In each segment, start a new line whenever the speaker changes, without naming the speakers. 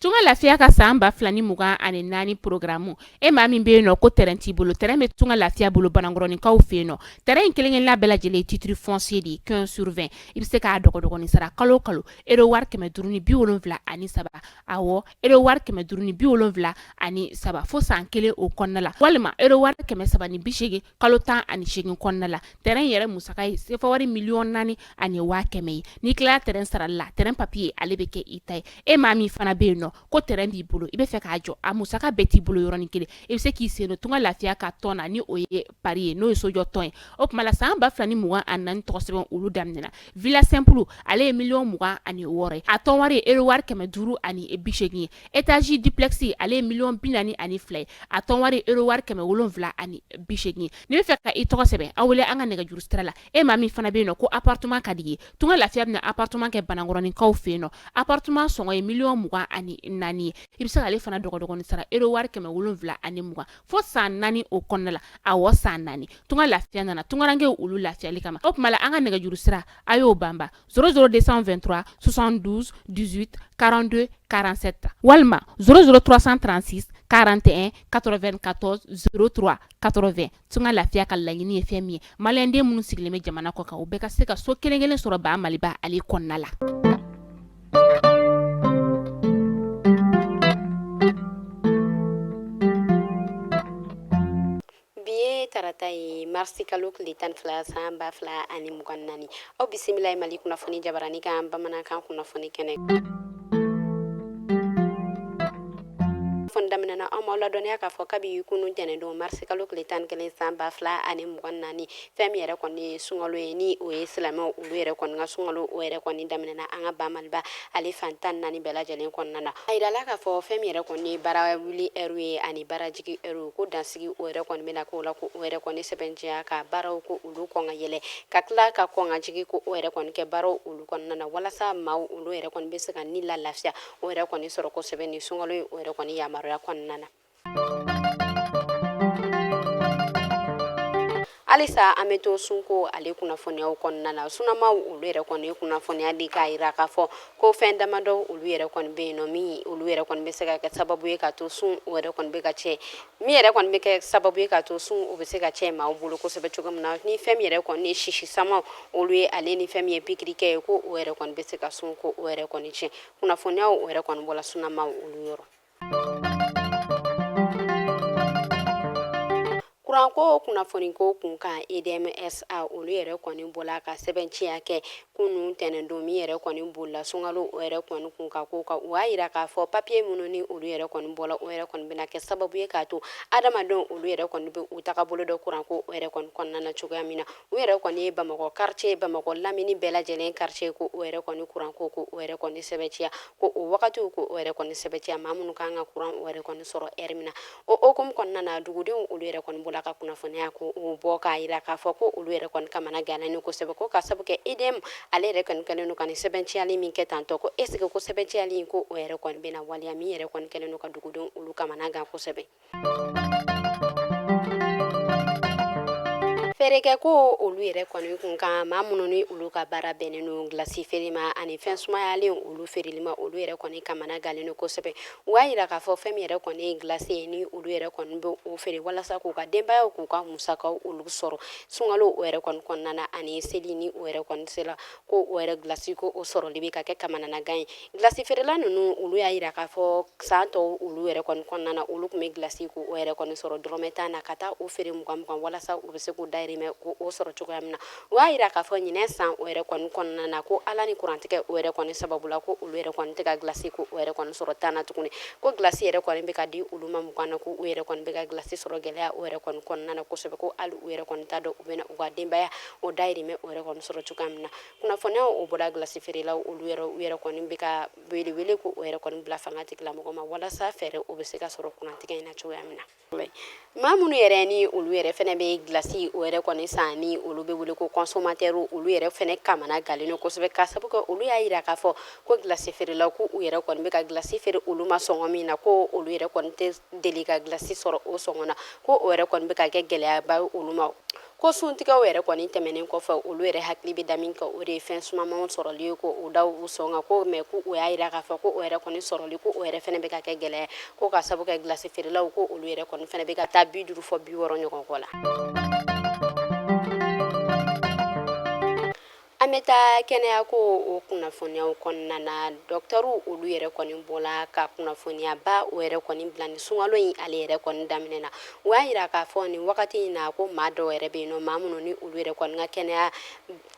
Tunga lafiya ka san 2024 programme, e maa min bɛ yen nɔ ko terrain t'i bolo, terrain bɛ Tunga lafiya bolo Banankɔrɔninkaw fɛ yen nɔ. Terrain in kelen-kelenna bɛɛ lajɛlen ye titre foncier de ye, 15 sur 20. I bɛ se k'a dɔgɔdɔgɔnin sara kalo o kalo, euro wari 573, awɔ, euro wari 573 fo san kelen o kɔnɔna la, walima euro wari 380 kalo 18 kɔnɔna la. Terrain yɛrɛ musaka ye sefa wari 4,100,000 ye. N'i tilala terrain sarali la, terrain papier ale bɛ kɛ i ta ye. E maa min fana bɛ yen nɔ ko terrain b'i bolo, i bɛ fɛ k'a jɔ, a musaka bɛɛ t'i bolo yɔrɔnin kelen, i bɛ se k'i sen don Tunga lafiya ka tɔn na, ni o ye pari ye, n'o ye sojɔ tɔn ye. O tuma la, san 2024 tɔgɔ sɛbɛn olu daminɛna. Villa simple, ale ye 26,000,000 ye, a tɔn wari ye euro wari 580 ye. Étage duplex, ale ye 42,000,000 ye, a tɔn wari ye euro wari 780 ye. N'i bɛ fɛ ka i tɔgɔ sɛbɛn, aw wele an ka nɛgɛjuru sira la. E maa min fana bɛ yen nɔ ko appartement ka di ye, Tunga lafiya bɛna appartement kɛ Banankɔrɔninkaw fɛ yen nɔ. Appartement sɔngɔ ye 24,000,000 ye. I bɛ se k'ale fana dɔgɔdɔgɔnin sara euro wari 720 fo san 4 o kɔnɔna la. Awɔ, san 4. Tunga lafiya nana tungarankew olu lafiyali kama. O tuma la, an ka nɛgɛjuru sira, a y'o banba: 00 223 72 18 42 47, walima 00 336 41 94 03 80. Tunga lafiya ka laɲini ye fɛn min ye, maliyɛnden minnu sigilen bɛ jamana kɔ kan, u bɛɛ ka se ka so kelen kelen sɔrɔ ba Maliba ale kɔnɔna la.
Bi ye tarata ye, marisi kalo tile 12, san 2024. Aw bisimila ye Mali kunnafoni jabarani kan, bamanankan kunnafoni kɛnɛ kunnafoni daminɛna. Aw m'aw ladɔnniya k'a fɔ kabi kunun tɛnɛndon, marisi kalo tile 11, san 2024, fɛn min yɛrɛ kɔni ye sunkalo ye, ni o ye silamɛw olu yɛrɛ kɔni ka sunkalo, o yɛrɛ kɔni daminɛna an ka ba Maliba ale fan 14 bɛɛ lajɛlen kɔnɔna na. A yirala k'a fɔ fɛn min yɛrɛ kɔni ye baara wuli ɛriw ye ani baara jigin ɛriw, ko dansigi o yɛrɛ kɔni bɛna k'o la, ko o yɛrɛ kɔni sɛbɛntiya ka baaraw ko olu kɔn ka yɛlɛ, ka tila ka kɔn ka jigin, ko o yɛrɛ kɔni kɛ baaraw olu kɔnɔna na, walasa maaw olu yɛrɛ kɔni bɛ se ka ni la lafiya o yɛrɛ kɔni sɔrɔ kosɛbɛ ni sunkalo ye o yɛrɛ kɔni yamaruya kɔnɔna na. Halisa an bɛ to sunko ale kunnafoniyaw kɔnɔna na. Sunamaw olu yɛrɛ kɔni kunnafoniya di k'a yira k'a fɔ ko fɛn damadɔ olu yɛrɛ kɔni bɛ yen nɔ, min olu yɛrɛ kɔni bɛ se ka kɛ sababu ye ka to sun o yɛrɛ kɔni bɛ ka tiɲɛ, min yɛrɛ kɔni bɛ kɛ sababu ye ka to sun o bɛ se ka tiɲɛ maaw bolo kosɛbɛ cogo min na. Ni fɛn min yɛrɛ kɔni ye sisi sama olu ye, ale ni fɛn min ye pikiri kɛ ye, ko o yɛrɛ kɔni bɛ se ka sun ko o yɛrɛ kɔni tiɲɛ. Kunnafoniyaw o yɛrɛ kɔni bɔla sunamaw olu yɔrɔ. Kuranko kunnafoniko kunkan, EDM SA olu yɛrɛ kɔni bɔla ka sɛbɛntiya kɛ kunun tɛnɛndon, min yɛrɛ kɔni bolila sunkalo o yɛrɛ kɔni kunkan ko kan. U y'a yira k'a fɔ papiye minnu ni olu yɛrɛ kɔni bɔla, o yɛrɛ kɔni bɛna kɛ sababu ye k'a to adamadenw olu yɛrɛ kɔni bɛ u tagabolo dɔn kuranko o yɛrɛ kɔni kɔnɔna na cogoya min na. U yɛrɛ kɔni ye Bamakɔ quartier, Bamakɔ lamini bɛɛ lajɛlen quartier, ko o yɛrɛ kɔni kuranko ko o yɛrɛ kɔni sɛbɛntiya, ko o wagatiw ko o yɛrɛ kɔni sɛbɛntiya, maa minnu kan ka kuran o yɛrɛ kɔni sɔrɔ ɛri min na. O hukumu kɔnɔna na, dugudenw olu yɛrɛ kɔni bɔla ka kunnafoniya ko o bɔ k'a yira k'a fɔ ko olu yɛrɛ kɔni kamana gannen kosɛbɛ, ko ka sabu kɛ EDM ale yɛrɛ kɔni kɛlen don ka nin sɛbɛntiyali min kɛ tantɔ, ko est-ce que ko sɛbɛntiyali in ko o yɛrɛ kɔni bɛna waleya, min yɛrɛ kɔni kɛlen don ka dugudenw olu kamana gan kosɛbɛ. Feerekɛ ko olu yɛrɛ kɔni kun kan, maa minnu ni olu ka baara bɛnnen don gilasi feere ma ani fɛn sumayalen olu feereli ma, olu yɛrɛ kɔni kamana gannen don kosɛbɛ. U y'a yira k'a fɔ fɛn min yɛrɛ kɔni ye gilasi ye, ni olu yɛrɛ kɔni bɛ o feere walasa k'u ka denbayaw k'u ka musakaw olu sɔrɔ sunkalo o yɛrɛ kɔni kɔnɔna na ani seli ni o yɛrɛ kɔni sera, ko o yɛrɛ gilasi ko o sɔrɔli bɛ ka kɛ kamananagan ye. Gilasi feerela ninnu olu y'a yira k'a fɔ san tɔw olu yɛrɛ kɔni kɔnɔna na, olu tun bɛ gilasi ko o yɛrɛ kɔni sɔrɔ dɔrɔmɛ 10 na ka taa o feere 20 20, walasa u bɛ se k'u dayirimɛ ko o sɔrɔ cogoya min na. U y'a yira k'a fɔ ɲinɛ san o yɛrɛ kɔni kɔnɔna na, ko Ala ni kurantigɛ o yɛrɛ kɔni sababu la, ko olu yɛrɛ kɔni tɛ ka gilasi ko o yɛrɛ kɔni sɔrɔ 10 na tuguni, ko gilasi yɛrɛ kɔni bɛ ka di olu ma 20 na, ko u yɛrɛ kɔni bɛ ka gilasi sɔrɔ gɛlɛya o yɛrɛ kɔni kɔnɔna na kosɛbɛ, ko hali u yɛrɛ kɔni t'a dɔn u bɛna u ka denbaya o dayirimɛ o yɛrɛ kɔni sɔrɔ cogoya min na. Kunnafoniyaw o bɔra gilasi feerelaw olu yɛrɛ, u yɛrɛ kɔni bɛ ka welewele ko o yɛrɛ kɔni bila fanga tigilamɔgɔ ma, walasa fɛɛrɛ o bɛ se ka sɔrɔ kurantigɛ in na cogoya min na. Maa minnu yɛrɛ ni olu yɛrɛ fɛnɛ bɛ gilasi o yɛrɛ kɔni san, ni olu bɛ wele ko consommateur, olu yɛrɛ fɛnɛ kamana galen don kosɛbɛ, ka sabu kɛ olu y'a yira k'a fɔ ko gilasi feerelaw ko u yɛrɛ kɔni bɛ ka gilasi feere olu ma sɔngɔ min na, ko olu yɛrɛ kɔni tɛ deli ka gilasi sɔrɔ o sɔngɔ na, ko o yɛrɛ kɔni bɛ ka kɛ gɛlɛyaba ye olu ma. Ko suntigɛw yɛrɛ kɔni tɛmɛnen kɔfɛ, olu yɛrɛ hakili bɛ da min kan, o de ye fɛn sumamanw sɔrɔli ye, ko o da u sɔn kan ko mais ko o y'a jira k'a fɔ ko o yɛrɛ kɔni sɔrɔli, ko o yɛrɛ fana bɛ ka kɛ gɛlɛya, ko ka sabu kɛ gilasi feerelaw, ko olu yɛrɛ kɔni fana bɛ ka taa 50 fɔ 60 ɲɔgɔn kɔ la. An bɛ taa kɛnɛya ko o kunnafoniyaw kɔnɔna na. Dɔkitɛriw olu yɛrɛ kɔni bɔla ka kunnafoniyaba o yɛrɛ kɔni bila ni sunkalo in ale yɛrɛ kɔni daminɛ na. U y'a jira k'a fɔ nin wagati in na, ko maa dɔw yɛrɛ bɛ yen nɔ, maa minnu ni olu yɛrɛ kɔni ka kɛnɛya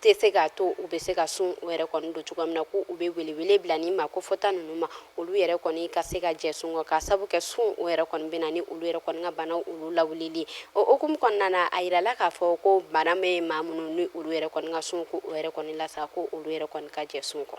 tɛ se k'a to u bɛ se ka sun o yɛrɛ kɔni don cogoya min na, ko u bɛ welewele bila ni maa kofɔta ninnu ma, olu yɛrɛ kɔni ka se ka jɛ sun kɔ, ka sabu kɛ sun o yɛrɛ kɔni bɛ na ni olu yɛrɛ kɔni ka banaw olu lawulili. O hukumu kɔnɔna na, a yirala k'a fɔ ko bana bɛ maa minnu ni olu yɛrɛ kɔni ka sun ko o yɛrɛ kɔni lasa, ko olu yɛrɛ kɔni ka jɛ sun kɔ.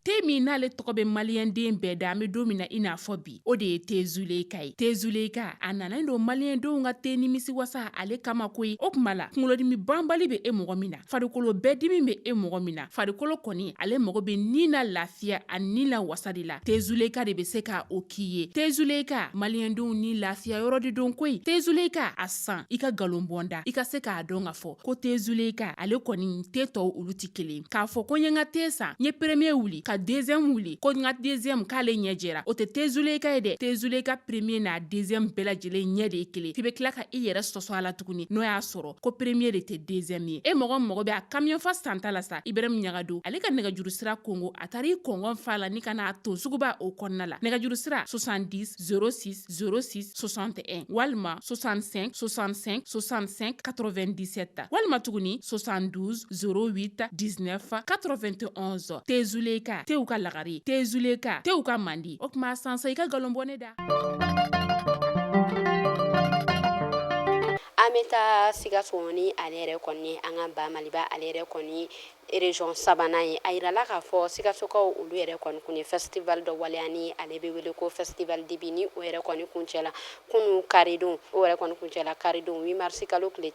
Te min n'ale tɔgɔ bɛ maliyɛnden bɛɛ da, an bɛ don min na i n'a fɔ bi, o de ye te Zuleyika ye. Te Zuleyika, a nalen don maliyɛndenw ka te nimisi wasa ale kama koyi. O tuma la, kunkolodimi banbali bɛ e mɔgɔ min na, farikolo bɛɛ dimi bɛ e mɔgɔ min na, farikolo kɔni ale mago bɛ ni na lafiya ani ni na wasa de la, te Zuleyika de bɛ se ka o k'i ye. Te Zuleyika, maliyɛndenw ni lafiya yɔrɔ de don koyi. Te Zuleyika, a san i ka nkalon bɔ n da, i ka se k'a dɔn k'a fɔ ko te Zuleyika ale kɔni te tɔw olu tɛ kelen. K'a fɔ ko n ye n ka te san, n ye premier wuli ka deuxième wuli, ko n ka deuxième k'ale ɲɛ jɛra, o tɛ te Zuleyika ye dɛ. Te Zuleyika premier n'a deuxième bɛɛ lajɛlen ɲɛ de ye kelen. F'i bɛ tila ka i yɛrɛ sɔsɔ a la tuguni, n'o y'a sɔrɔ ko premier de tɛ deuxième ye. E mɔgɔ mago bɛ a camion fa santa la sa, Ibrahim Ɲagado ale ka nɛgɛjuru sira kongo, a taara i kɔngɔn fa la ni ka n'a ton suguba o kɔnɔna la. Nɛgɛjuru sira 70 06 06 61 walima 65 65 65 97 walima tuguni 72 08 19 91. Te Zuleyika, tew ka lagare, te Zuleyika, tew ka mandi. O tuma sansa i ka nkalon bɔ ne da.
An bɛ taa Sikaso ni ale yɛrɛ kɔni an ka ba Maliba ale yɛrɛ kɔni région sabanan ye. A yirala k'a fɔ Sikasokaw olu yɛrɛ kɔni kun ye festival dɔ waleya ni ale bɛ wele ko festival dibi, ni o yɛrɛ kɔni kuncɛla kunun karidon, o yɛrɛ kɔni kuncɛla karidon 8 marisi kalo tile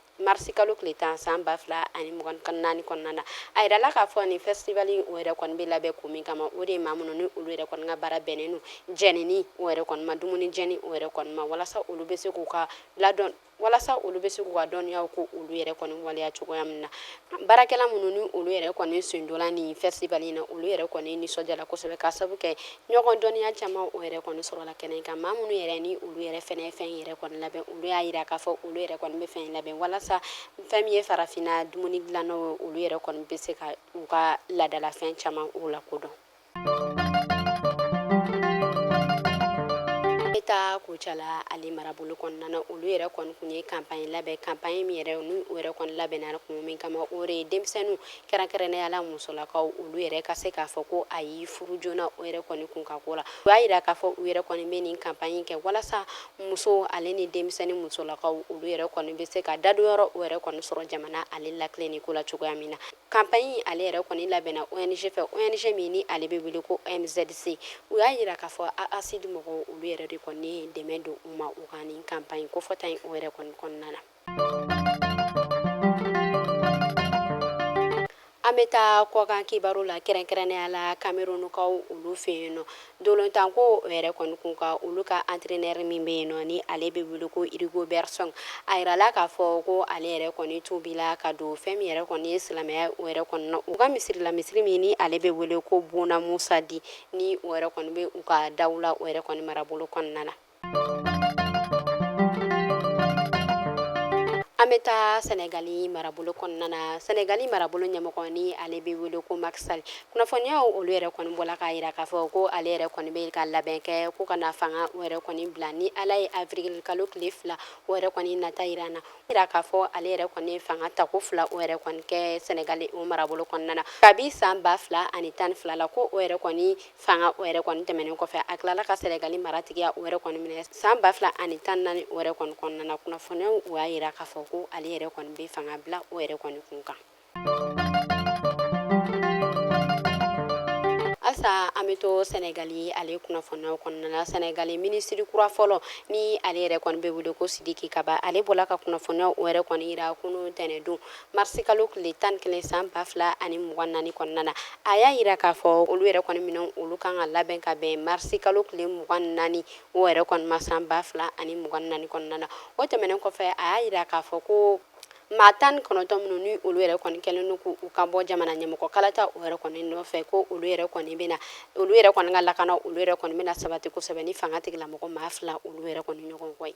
10 san 2024 kɔnɔna na. A yirala k'a fɔ nin festival in o yɛrɛ kɔni bɛ labɛn kun min kama, o de ye maa minnu ni olu yɛrɛ kɔni ka baara bɛnnen don jɛnini o yɛrɛ kɔni ma, dumuni jɛni o yɛrɛ kɔni ma, walasa olu bɛ se k'u ka ladɔn walasa olu bɛ se k'u ka dɔnniyaw ko olu yɛrɛ kɔni waleya cogoya min na. Baarakɛla minnu ni olu yɛrɛ kɔni sen donna nin festival in na, olu yɛrɛ kɔni nisɔndiyala kosɛbɛ, k'a sabu kɛ ɲɔgɔn dɔnniya caman o yɛrɛ kɔni sɔrɔla kɛnɛ kan. Maa minnu yɛrɛ ni olu yɛrɛ fɛnɛ ye fɛn yɛrɛ kɔni labɛn, olu y'a yira k'a fɔ olu yɛrɛ kɔni bɛ fɛn labɛn walasa fɛn min ye farafinna dumuni dilannaw ye, olu yɛrɛ kɔni bɛ se ka u ka laadalafɛn caman u lakodɔn. Bɛ taa Kucala ale marabolo kɔnɔna na, olu yɛrɛ kɔni kun ye campagne labɛn, campagne min yɛrɛ ni o yɛrɛ kɔni labɛnna kun min kama, o de ye denmisɛnninw kɛrɛnkɛrɛnnenya la musolakaw, olu yɛrɛ ka se k'a fɔ ko ayi furu joona o yɛrɛ kɔni kun ka ko la. U y'a yira k'a fɔ u yɛrɛ kɔni bɛ nin campagne kɛ walasa muso ale ni denmisɛnnin musolakaw olu yɛrɛ kɔni bɛ se ka dadonyɔrɔ o yɛrɛ kɔni sɔrɔ jamana ale latilenni ko la cogoya min na. Campagne ale yɛrɛ kɔni labɛnna ONG fɛ, ONG min ni ale bɛ wele ko MZC. U y'a yira k'a fɔ AASID mɔgɔw olu yɛrɛ de kɔni ye dɛmɛ don u ma u ka nin campagne kofɔta in o yɛrɛ kɔni kɔnɔna na. An bɛ taa kɔkan kibaru la, kɛrɛnkɛrɛnnenya la Kamerunukaw olu fɛ yen nɔ. Ntolantanko yɛrɛ kɔni kun kan, olu ka entraîneur min bɛ yen nɔ ni ale bɛ wele ko Rigobert Song, a yirala k'a fɔ ko ale yɛrɛ kɔni tuubila ka don fɛn min yɛrɛ kɔni ye silamɛya o yɛrɛ kɔni na, u ka misiri la, misiri min ni ale bɛ wele ko Bonamusadi, ni o yɛrɛ kɔni bɛ u ka Dawula o yɛrɛ kɔni marabolo kɔnɔna na. An bɛ taa Sɛnɛgali marabolo kɔnɔna na. Sɛnɛgali marabolo ɲɛmɔgɔ ni ale bɛ wele ko Macky Sall, kunnafoniyaw olu yɛrɛ kɔni bɔla k'a yira k'a fɔ ko ale yɛrɛ kɔni bɛ ka labɛn kɛ ko ka na fanga o yɛrɛ kɔni bila ni Ala ye avril kalo tile 2 o yɛrɛ kɔni nata yira an na. Yira k'a fɔ ale yɛrɛ kɔni fanga tako 2 o yɛrɛ kɔni kɛ Sɛnɛgali o marabolo kɔnɔna na kabi san 2012 la, ko o yɛrɛ kɔni fanga o yɛrɛ kɔni tɛmɛnen kɔfɛ, a tilala ka Sɛnɛgali maratigiya o yɛrɛ kɔni minɛ san 2014 o yɛrɛ kɔni kɔnɔna na. Kunnafoniyaw o y'a yira k'a fɔ ko ale yɛrɛ kɔni bɛ fanga bila o yɛrɛ kɔni kun kan. Halisa an bɛ to Sɛnɛgali ale kunnafoniyaw kɔnɔna na. Sɛnɛgali minisiri kura fɔlɔ ni ale yɛrɛ kɔni bɛ wele ko Sidiki Kaba, ale bɔla ka kunnafoniyaw o yɛrɛ kɔni yira kunun tɛnɛndon marisikalo tile 11 san 2024 kɔnɔna na. A y'a yira k'a fɔ olu yɛrɛ kɔni minɛnw olu kan ka labɛn ka bɛn marisikalo tile 24 o yɛrɛ kɔni ma san 2024 kɔnɔna na. O tɛmɛnen kɔfɛ, a y'a yira k'a fɔ ko maa 19 minnu ni olu yɛrɛ kɔni kɛlen don k'u kan bɔ jamana ɲɛmɔgɔ kalata o yɛrɛ kɔni nɔfɛ, ko olu yɛrɛ kɔni bɛna olu yɛrɛ kɔni ka lakana olu yɛrɛ kɔni bɛna sabati kosɛbɛ ni fanga tigilamɔgɔ maa fila olu yɛrɛ kɔni ɲɔgɔn kɔ ye.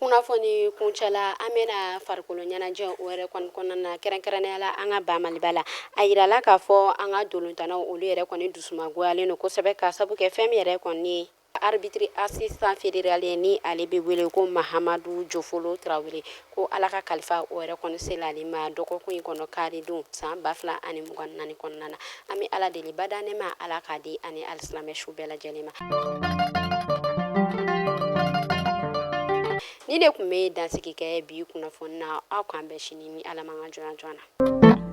Kunnafoni kuncɛ la, an bɛna farikolo ɲɛnajɛ o yɛrɛ kɔni kɔnɔna na, kɛrɛnkɛrɛnnenya la an ka ba Maliba la. A yirala k'a fɔ an ka dolontannaw olu yɛrɛ kɔni dusumagoyalen don kosɛbɛ k'a sabu kɛ fɛn min yɛrɛ kɔni ye arbitre assistant fédéral ye, ni ale bɛ wele ko Mahamadu Jofolo Tarawele, ko Ala ka kalifa o yɛrɛ kɔni sela ale ma dɔgɔkun in kɔnɔ karidon san 2024 kɔnɔna na. An bɛ Ala deli bada nɛɛma Ala k'a di ani alisilamɛ su bɛɛ lajɛlen ma. Nin de tun bɛ dansigi kɛ bi kunnafoni na. Aw k'an bɛn sini ni Ala m'an ka jɔnya jɔ an na.